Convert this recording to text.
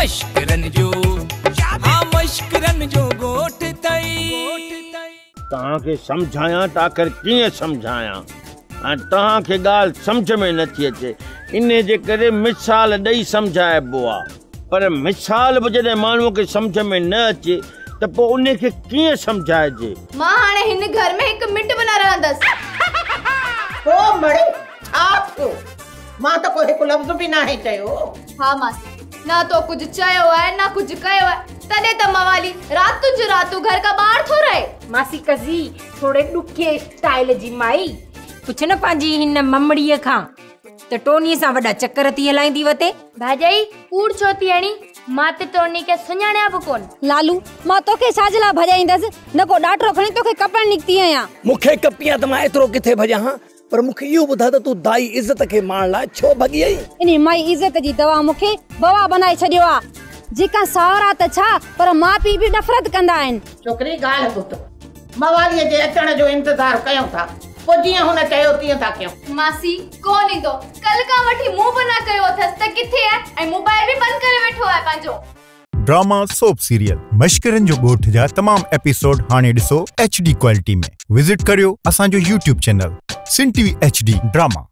مشڪرن جو ها مشڪرن جو ڳوٺ اٿئي. توهان کي سمجهايان ته آخر ڪيئن سمجهايان ۽ توهان کي ڳالهه سمجهه ۾ نٿي اچي. انهي جي ڪري مثال ڏئي سمجهائبو آ. پر مثال به جڏهن ماڻهوء کي سمجهه ۾ نه اچي ته پوء انهي کي ڪيئن سمجهائجي؟ مان هاڻي هن گهر ۾ هڪ منٽ به نه رهندس. پوء مڙئي ڇا ٿيو؟ مان ته ڪو هڪ لفظ به ناهي چيو. ها ماسي، نه تو ڪجهه چيو آهي نه ڪجهه ڪيو آهي، تڏهن ته موالي راتن جون راتون گهر کان ٻاهر ٿو رهي. ماسي قضي، ٿوري ڏکي اسٽائيل جي مائي. پڇ نه پنهنجي هن ممڙيء کان ته ٽونيء سان وڏا چڪر ٿي هلائيندي وتي. ڀاڄائي، ڪوڙ ڇو ٿي هڻين؟ مان ته ٽوني کي سڃاڻيان به ڪونه. لالو، مان توکي ڇا جي لاء ڀڄائيندس؟ نه ڪو ڏاٽرو کڻي توکي ڪپڻ نڪتي آهيان. مون کي ڪپين ها ته مان ايترو ڪٿي ڀڄان ها؟ پر مون کي اهو ٻڌاء ته تون دائي عزت کي ماڻڻ لاء ڇو ڀڳي آهين؟ انهي مائي عزت جي دوا مون کي بوا بنائي ڇڏيو آ. جيڪا ساهرا ته ڇا پر ماء پيء به نفرت ڪندا آهن. ڇوڪري ڳالهه ٻڌ. مواليء جي اچڻ جو انتظار ڪيون ٿا. پوء جيئن هن چيو تيئن ٿا ڪيون. ماسي، ڪونه ايندو. ڪلهه کان وٺي منهن به نه ڪيو اٿس ته ڪٿي آهي ۽ موبائل به بند ڪري ويٺو آهي پنهنجو. ڊراما سوپ سيريل مشڪرن جو ڳوٺ جا تمام ايپيسوڊ هاڻي ڏسو ايڇ ڊي ڪوالٽي ۾ وزٽ ڪريو اسان جو YouTube channel Sindh T V H D drama.